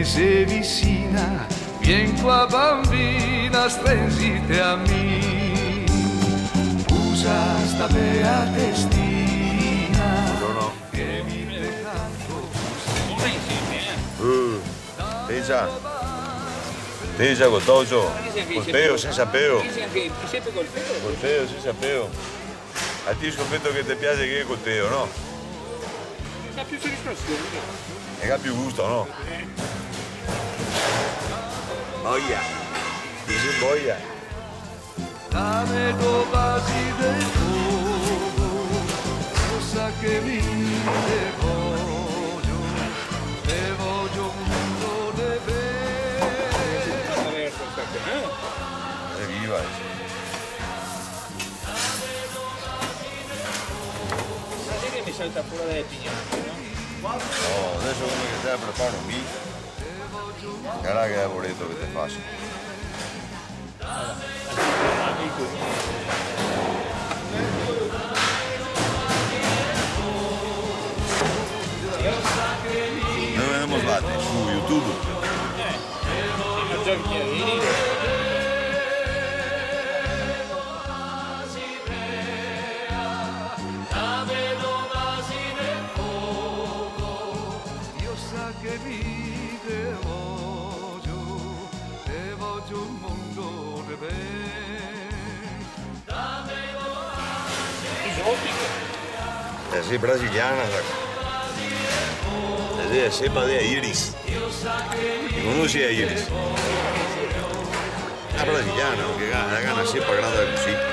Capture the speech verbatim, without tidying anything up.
Se vicina, vien qua bambina, strenzite a mi. Usa sta bea testina. Buongiorno. Che mi te canto. Eh, pensa. Pensa, Gotoso. Col peo, sensa peo. Sempre col peo. Col peo, sensa peo. A ti scopeto che te piaxe che col peo, no? Ga più soddisfazione. E ga più gusto, no? Boia. Dixe boia. Dame do vasi de fogo, cosa che mi te vojo, te vojo un mondo de ben. Eviva! Stasera mi salta fora dae pignate, no? No, deso come che te preparo mi, varda che lavoreto che te faso. Dove andemo a sbate? Su YouTube? Dio sa che mi te vojo, te vojo un mondo de ben. Eh sì, brasiliana, sa. Eh sì, xe sepa de iris. Te conosi a iris? La brasiliana, che ga, la ga na sepa granda cusì.